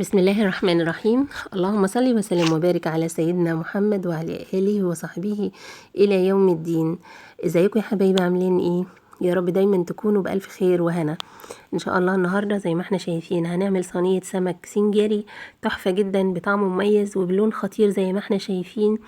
بسم الله الرحمن الرحيم. اللهم صل وسلم وبارك على سيدنا محمد وعلى آله وصحبه إلى يوم الدين. ازيكم يا حبايبي، عاملين ايه؟ يا رب دايما تكونوا بألف خير وهنا ان شاء الله. النهارده زي ما احنا شايفين هنعمل صينية سمك سنجاري تحفة جدا، بطعم مميز وبلون خطير زي ما احنا شايفين،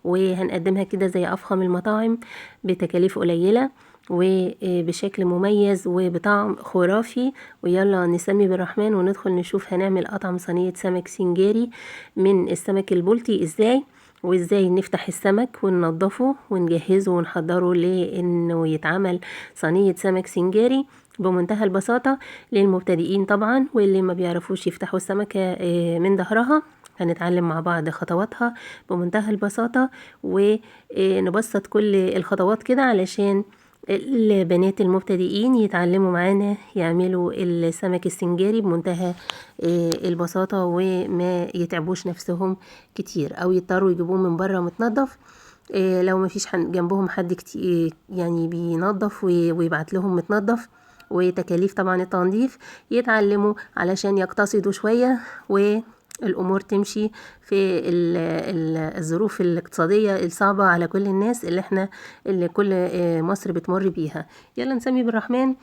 وهنقدمها كده زي افخم المطاعم بتكاليف قليلة وبشكل مميز وبطعم خرافي. ويلا نسمي بالرحمن وندخل نشوف هنعمل اطعم صينية سمك سنجاري من السمك البلطي ازاي، وازاي نفتح السمك وننضفه ونجهزه ونحضره لانه يتعمل صينية سمك سنجاري بمنتهى البساطة للمبتدئين طبعا، واللي ما بيعرفوش يفتحوا السمكة من ظهرها. هنتعلم مع بعض خطواتها بمنتهى البساطة ونبسط كل الخطوات كده علشان البنات المبتدئين يتعلموا معانا يعملوا السمك السنجاري بمنتهى البساطة وما يتعبوش نفسهم كتير او يضطروا يجيبوه من بره متنضف. لو ما فيش جنبهم حد كتير يعني بينظف ويبعت لهم متنضف، وتكاليف طبعا التنظيف، يتعلموا علشان يقتصدوا شوية والأمور تمشي في الظروف الاقتصادية الصعبة على كل الناس اللي كل مصر بتمر بيها. يلا نسمي بالرحمن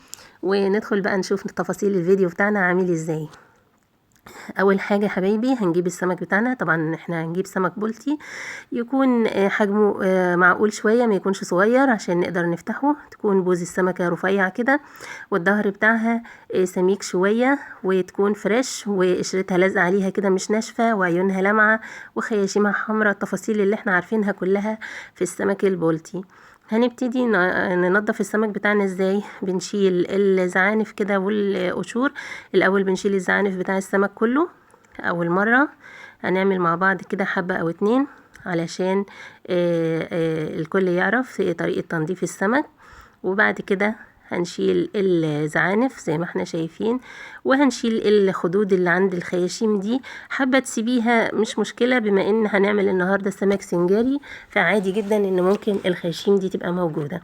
وندخل بقى نشوف تفاصيل الفيديو بتاعنا عامل ازاي. اول حاجة يا حبايبي هنجيب السمك بتاعنا. طبعا احنا هنجيب سمك بلطي يكون حجمه معقول شوية، ما يكونش صغير عشان نقدر نفتحه. تكون بوز السمكة رفيع كده، والظهر بتاعها سميك شوية، وتكون fresh، وقشرتها لازقه عليها كده مش ناشفة، وعيونها لامعة، وخياشيمها حمراء. التفاصيل اللي احنا عارفينها كلها في السمك البلطي. هنبتدي ننضف السمك بتاعنا ازاي. بنشيل الزعانف كده والقشور. الاول بنشيل الزعانف بتاع السمك كله. اول مرة هنعمل مع بعض كده حبة او اتنين علشان الكل يعرف طريقة تنظيف السمك. وبعد كده هنشيل الزعانف زي ما احنا شايفين، وهنشيل الخدود اللي عند الخياشيم دي. حابة تسيبيها مش مشكلة، بما ان هنعمل النهاردة سمك سنجاري فعادي جدا ان ممكن الخياشيم دي تبقى موجودة.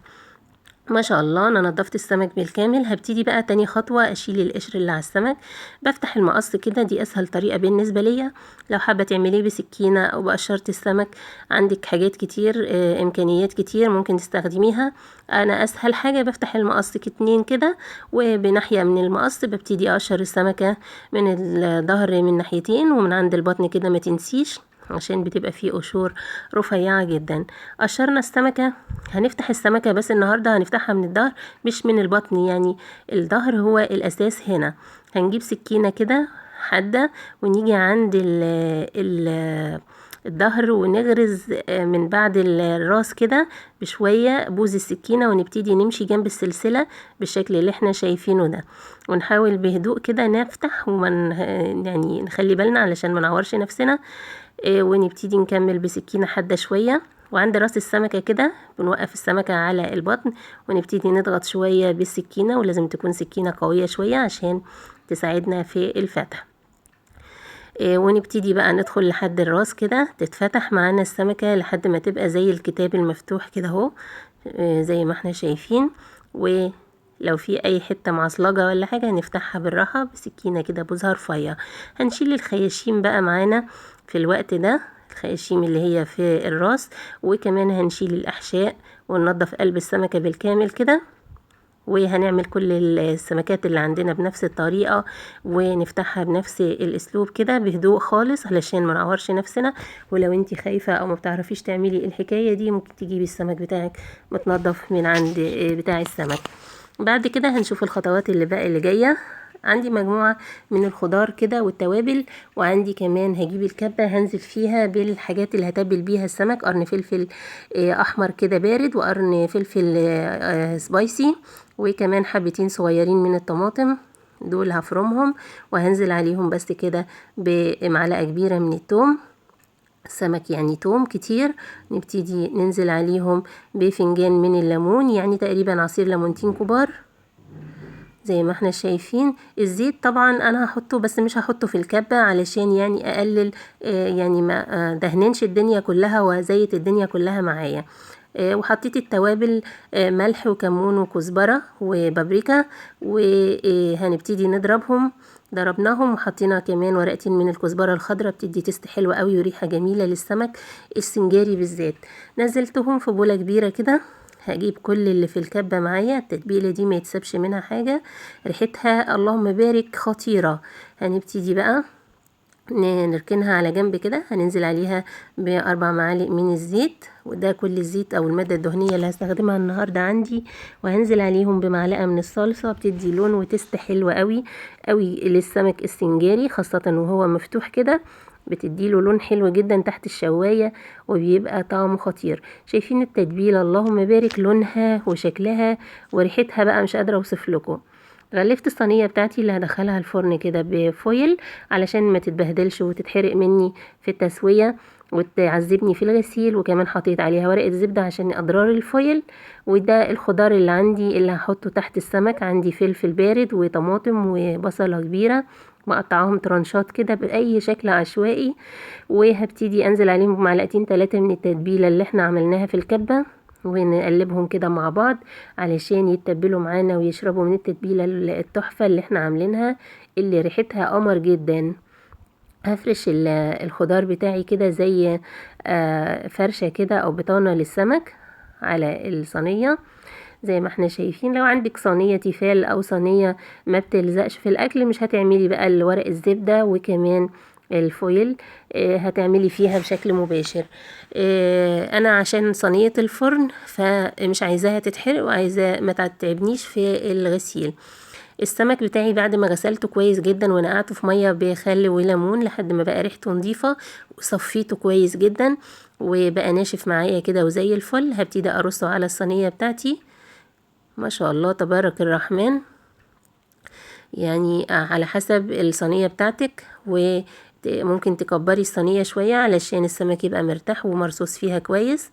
ما شاء الله انا نظفت السمك بالكامل. هبتدي بقى تاني خطوة اشيل القشر اللي على السمك. بفتح المقص كده، دي اسهل طريقة بالنسبة ليا. لو حابة تعمليه بسكينة او بقشرة السمك، عندك حاجات كتير، امكانيات كتير ممكن تستخدميها. انا اسهل حاجة بفتح المقص اتنين كده، وبناحية من المقص ببتدي اقشر السمكة من الظهر من ناحيتين ومن عند البطن كده، ما تنسيش عشان بتبقى فيه قشور رفيعة جدا. قشرنا السمكة، هنفتح السمكة بس النهاردة هنفتحها من الظهر مش من البطن، يعني الظهر هو الأساس هنا. هنجيب سكينة كده حادة ونيجي عند الظهر ونغرز من بعد الراس كده بشوية بوز السكينة، ونبتدي نمشي جنب السلسلة بالشكل اللي احنا شايفينه ده، ونحاول بهدوء كده نفتح وما يعني نخلي بالنا علشان ما نعورش نفسنا. ونبتدي نكمل بسكينة حادة شوية. وعند راس السمكة كده بنوقف السمكة على البطن ونبتدي نضغط شوية بالسكينة، ولازم تكون سكينة قوية شوية عشان تساعدنا في الفتح. ونبتدي بقى ندخل لحد الراس كده، تتفتح معانا السمكة لحد ما تبقى زي الكتاب المفتوح كده اهو، زي ما احنا شايفين. ولو في اي حتة معصلجة ولا حاجة نفتحها بالراحة بسكينة كده بوزها رفيع. هنشيل الخياشيم بقى معانا في الوقت ده، الخياشيم اللي هي في الراس، وكمان هنشيل الأحشاء وننضف قلب السمكة بالكامل كده. وهنعمل كل السمكات اللي عندنا بنفس الطريقة ونفتحها بنفس الاسلوب كده بهدوء خالص علشان ما نعورش نفسنا. ولو انتي خايفة او ما بتعرفيش تعملي الحكاية دي ممكن تجيبي السمك بتاعك متنضف من عند بتاع السمك. بعد كده هنشوف الخطوات اللي بقى اللي جاية. عندي مجموعة من الخضار كده والتوابل، وعندي كمان هجيب الكبة هنزل فيها بالحاجات اللي هتبل بيها السمك. قرن فلفل احمر كده بارد، وقرن فلفل سبايسي، وكمان حبتين صغيرين من الطماطم دول هفرمهم وهنزل عليهم بس كده بمعلقة كبيرة من التوم. سمك يعني توم كتير. نبتدي ننزل عليهم بفنجان من الليمون، يعني تقريبا عصير ليمونتين كبار زي ما احنا شايفين. الزيت طبعا انا هحطه بس مش هحطه في الكبة علشان يعني اقلل، يعني ما دهننش الدنيا كلها وزيت الدنيا كلها معايا. وحطيت التوابل، ملح وكمون وكزبرة وبابريكا، وهنبتدي نضربهم ضربناهم، وحطينا كمان ورقتين من الكزبره الخضراء، بتدي taste حلوة قوي وريحه جميلة للسمك السنجاري بالذات. نزلتهم في بوله كبيرة كده. هجيب كل اللي في الكبه معايا، التتبيله دي ما يتسابش منها حاجة، ريحتها اللهم بارك خطيرة. هنبتدي بقى نركنها على جنب كده. هننزل عليها ب4 معالق من الزيت، وده كل الزيت او المادة الدهنية اللي هستخدمها النهارده عندي. وهنزل عليهم بمعلقه من الصلصه، بتدي لون و taste حلو قوي قوي للسمك السنجاري، خاصة وهو مفتوح كده، بتديله لون حلو جدا تحت الشوايه وبيبقى طعمه خطير. شايفين التتبيله اللهم بارك لونها وشكلها وريحتها بقى مش قادرة اوصف لكم. غلفت الصينية بتاعتي اللي هدخلها الفرن كده بفويل علشان ما تتبهدلش وتتحرق مني في التسوية وتعذبني في الغسيل، وكمان حطيت عليها ورقة زبدة عشان اضرار الفويل. وده الخضار اللي عندي اللي هحطه تحت السمك، عندي فلفل بارد وطماطم وبصله كبيرة مقطعاهم ترانشات كده باي شكل عشوائي، وهبتدي انزل عليهم بمعلقتين 3 من التتبيله اللي احنا عملناها في الكبه، ونقلبهم كده مع بعض علشان يتبلوا معانا ويشربوا من التتبيله التحفة اللي احنا عاملينها اللي ريحتها قمر جدا. هفرش الخضار بتاعي كده زي فرشه كده او بطانه للسمك على الصينية زي ما احنا شايفين. لو عندك صينية تيفال او صينية ما بتلزقش في الاكل مش هتعملي بقى الورق الزبدة وكمان الفويل، هتعملي فيها بشكل مباشر. انا عشان صينية الفرن فمش عايزاها تتحرق وعايزه ما تعبنيش في الغسيل. السمك بتاعي بعد ما غسلته كويس جدا ونقعته في مية بخل وليمون لحد ما بقى ريحته نظيفة وصفيته كويس جدا وبقى ناشف معايا كده وزي الفل. هبتدي ارصه على الصينية بتاعتي. ما شاء الله تبارك الرحمن، يعني على حسب الصينية بتاعتك، وممكن تكبري الصينية شوية علشان السمك يبقى مرتاح ومرصوص فيها كويس.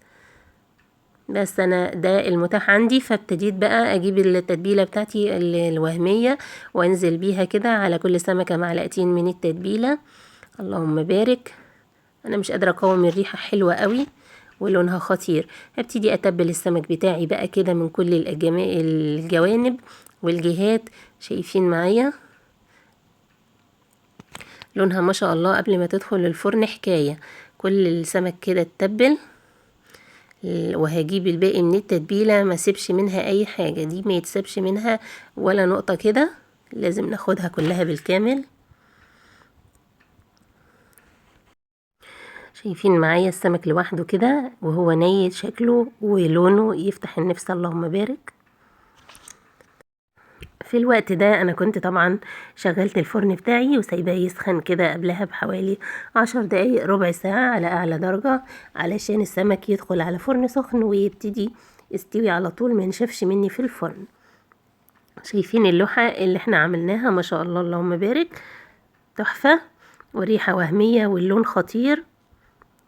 بس انا ده المتاح عندي، فابتديت بقى اجيب التتبيله بتاعتي الوهمية وانزل بيها كده على كل سمكة معلقتين من التتبيله. اللهم بارك، انا مش قادرة اقاوم الريحة، حلوة قوي ولونها خطير. هبتدي اتبل السمك بتاعي بقى كده من كل الجوانب والجهات. شايفين معايا لونها ما شاء الله قبل ما تدخل الفرن حكاية. كل السمك كده اتبل، وهجيب الباقي من التتبيله ما سيبش منها اي حاجة، دي ما يتسبش منها ولا نقطة كده، لازم ناخدها كلها بالكامل. شايفين معايا السمك لوحده كده وهو ني، شكله ولونه يفتح النفس اللهم بارك. في الوقت ده انا كنت طبعا شغلت الفرن بتاعي وسايباه يسخن كده قبلها بحوالي 10 دقايق ربع ساعة على اعلى درجة، علشان السمك يدخل على فرن سخن ويبتدي يستوي على طول ما ينشفش مني في الفرن. شايفين اللوحة اللي احنا عملناها ما شاء الله اللهم بارك، تحفة وريحة وهمية واللون خطير.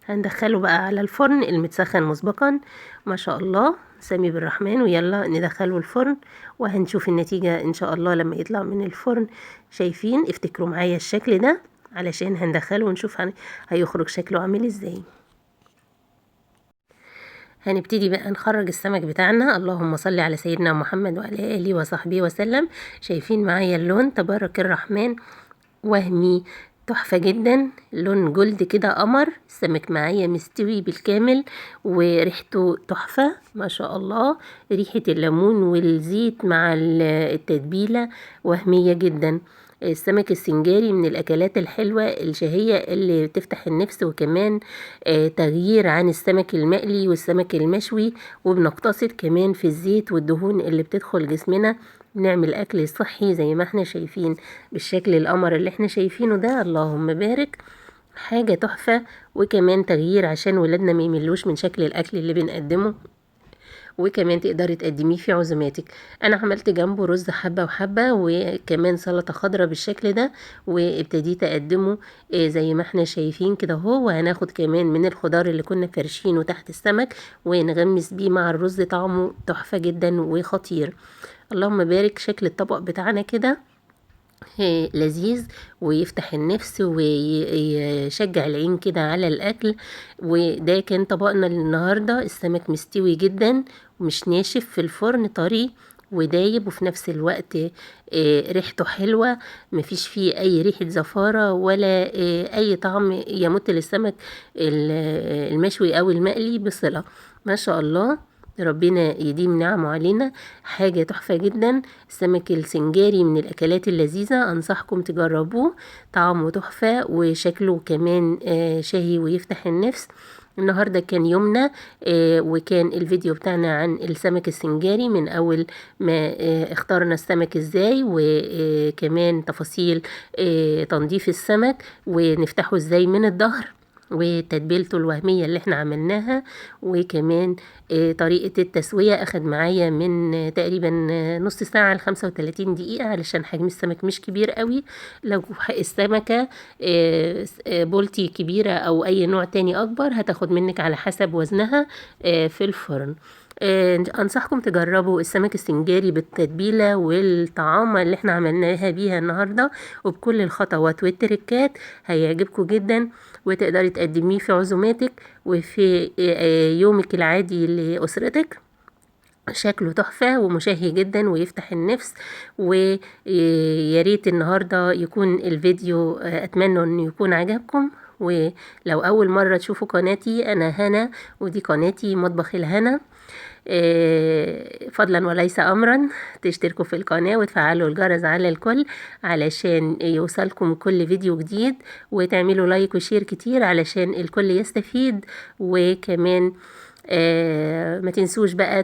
هندخله بقى على الفرن المتسخن مسبقا ما شاء الله، سمي بالرحمن، ويلا ندخله الفرن وهنشوف النتيجة ان شاء الله لما يطلع من الفرن. شايفين؟ افتكروا معايا الشكل ده علشان هندخله ونشوف هيخرج شكله عامل ازاي. هنبتدي بقى نخرج السمك بتاعنا. اللهم صل على سيدنا محمد وعلى آله وصحبه وسلم. شايفين معايا اللون تبارك الرحمن وهمي تحفة جدا، لون جلد كده قمر. السمك معايا مستوي بالكامل وريحته تحفة ما شاء الله، ريحة الليمون والزيت مع التتبيلة وهمية جدا. السمك السنجاري من الأكلات الحلوة الشهية اللي بتفتح النفس، وكمان تغيير عن السمك المقلي والسمك المشوي، وبنقتصد كمان في الزيت والدهون اللي بتدخل جسمنا. نعمل أكل صحي زي ما احنا شايفين بالشكل القمر اللي احنا شايفينه ده، اللهم بارك، حاجة تحفة. وكمان تغيير عشان ولادنا ما يملوش من شكل الأكل اللي بنقدمه، وكمان تقدري تقدميه في عزوماتك. انا عملت جنبه رز حبة وحبة وكمان سلطة خضراء بالشكل ده، وابتديت اقدمه زي ما احنا شايفين كده اهو. وهناخد كمان من الخضار اللي كنا فرشينه تحت السمك ونغمس بيه مع الرز، طعمه تحفة جدا وخطير اللهم بارك. شكل الطبق بتاعنا كده لذيذ ويفتح النفس ويشجع العين كده على الأكل. وده كان طبقنا النهاردة. السمك مستوي جدا ومش ناشف في الفرن، طري ودايب، وفي نفس الوقت ريحته حلوة، مفيش فيه اي ريحة زفارة ولا اي طعم يمت للسمك المشوي او المقلي بصلة. ما شاء الله، ربنا يديم نعمه علينا، حاجة تحفة جدا. السمك السنجاري من الأكلات اللذيذة، أنصحكم تجربوه، طعمه تحفة وشكله كمان شهي ويفتح النفس. النهاردة كان يومنا، وكان الفيديو بتاعنا عن السمك السنجاري من أول ما اخترنا السمك ازاي، وكمان تفاصيل تنظيف السمك ونفتحه ازاي من الظهر، وتتبيلته الوهمية اللي احنا عملناها، وكمان طريقة التسوية. اخد معايا من تقريبا نص ساعة ل35 دقيقة علشان حجم السمك مش كبير قوي. لو السمكة بولتي كبيرة او اي نوع تاني اكبر هتاخد منك على حسب وزنها في الفرن. انصحكم تجربوا السمك السنجاري بالتتبيلة والطعامة اللي احنا عملناها بيها النهاردة، وبكل الخطوات والتركات، هيعجبكم جدا، وتقدري تقدميه في عزوماتك وفي يومك العادي لأسرتك. شكله تحفة ومشهي جدا ويفتح النفس. ويا ريت النهاردة يكون الفيديو، اتمنى انه يكون عجبكم. ولو اول مرة تشوفوا قناتي، انا هنا ودي قناتي مطبخ الهنا، فضلا وليس امرا تشتركوا في القناة وتفعلوا الجرس على الكل علشان يوصلكم كل فيديو جديد، وتعملوا like و share كتير علشان الكل يستفيد. وكمان ما تنسوش بقى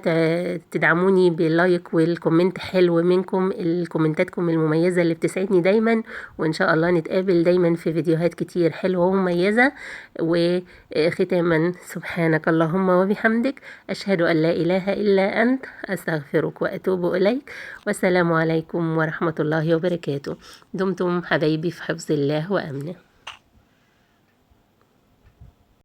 تدعموني بال like وال comment حلو منكم، الكومنتاتكم المميزة اللي بتسعدني دايما. وإن شاء الله نتقابل دايما في فيديوهات كتير حلوة ومميزة. وختاما، سبحانك اللهم وبحمدك، أشهد أن لا إله إلا أنت، أستغفرك وأتوب إليك. والسلام عليكم ورحمة الله وبركاته. دمتم حبايبي في حفظ الله وأمنه.